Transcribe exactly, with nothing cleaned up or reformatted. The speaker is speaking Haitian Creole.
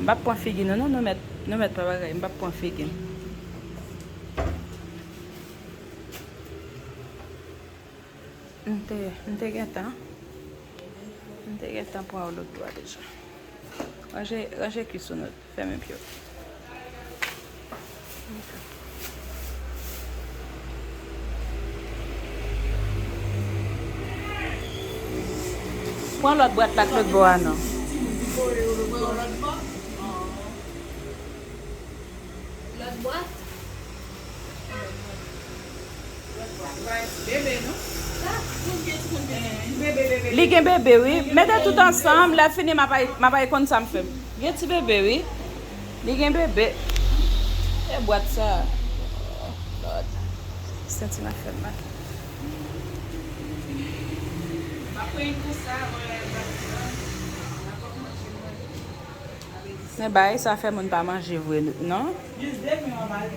M p ap pran figi nou, non, nou mèt, nou mèt pran bagay, m p ap pran figi n. M te, m te gentan, m te gentan pran yon lòt dwa deja. Ranje, ranje kwis ou nou, fèmen pye w. Pran lòt bwat la k lòt bò a non. Lòt bwat? Bebe, non? Li gen bebe, wi. Mete tout ansanm, lè fini, m ap ay, m ap ay konn sa m fè. Gen ti bebe, wi. Li gen bebe. E bwat sa. Oh, Lord. Senti m ap fè m mal. Men bagay sa fè moun pa manje vre, non? Jis depi yon mal.